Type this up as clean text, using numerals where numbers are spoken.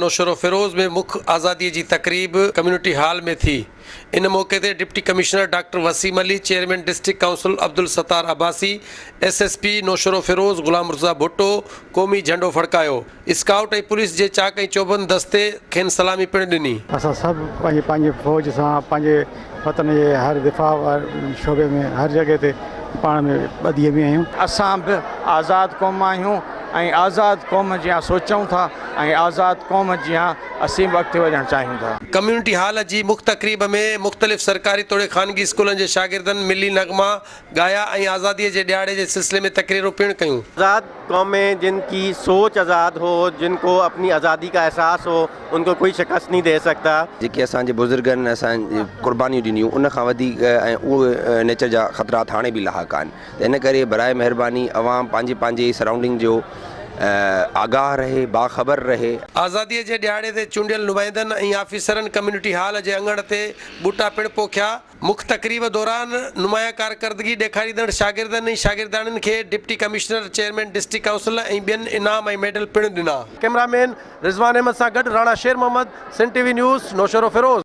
نوشهروفيروز ۾ مک آزادي جي تقريب ڪميونٽي هال ۾ ٿي. ان موقعي تي deputy commissioner doctor Waseem Ali, chairman district council Abdul Sattar Abbasi, S S P Naushahro Feroze Ghulam Murtaza Bhutto قومي جهنڊو ڦڙڪايو. اسڪائوٽ ۽ پوليس جي چاڪ ۽ چوبند دستي کين سلامي پڻ ڏني. اسان سڀ پنهنجي پنهنجي فوج سان پنهنجي وطن جي هر دفاع واري شعبي ۾ هر جڳهه تي پاڻ ۾ ٻڌي ۾ آهيون. اسان به آزاد قوم آهيون ۽ آزاد قوم جيان سوچون ٿا ۽ آزاد قوم جيان اسين به اڳتي وڌڻ چاهيون ٿا. ڪميونٽي هال جي مک تقريب ۾ مختلف سرڪاري توڙي خانگي اسڪولن جي شاگردن ملي نغما ڳايا ۽ آزادي جي ڏهاڙي جي سلسلي ۾ تقريرون پڻ ڪيون. آزاد قومين جن ڪي سوچ آزاد هو جن ڪو اپني آزادي ڪا احساس هو ان ڪو ڪوئي شڪست نهين the سگتا. جيڪي اسان جي بزرگن اسان جي قربانيون ڏنيون ان کان وڌيڪ ۽ اهي نيچر جا خطرات هاڻي به لاحق آهن ته ان ڪري براء مهرباني عوام پنهنجي پنهنجي سرائونڊنگ جو آگاهه رهي باخبر رهي. آزادي جي ڏهاڙي تي چونڊيل نمائندن ۽ آفيسرن ڪميونٽي هال جي اڱڻ تي ٻوٽا پڻ پوکيا. مک تقريب دوران نمايان ڪارڪردگي ڏيکاريندڙ شاگردن ۽ شاگردياڻين کي deputy commissioner, chairman district council ۽ ٻين انعام ۽ ميڊل پڻ ڏنا. ڪئميرا مين رضوان احمد سان گڏ Rana Sher Muhammad, Sindh T V news, Naushahro Feroze.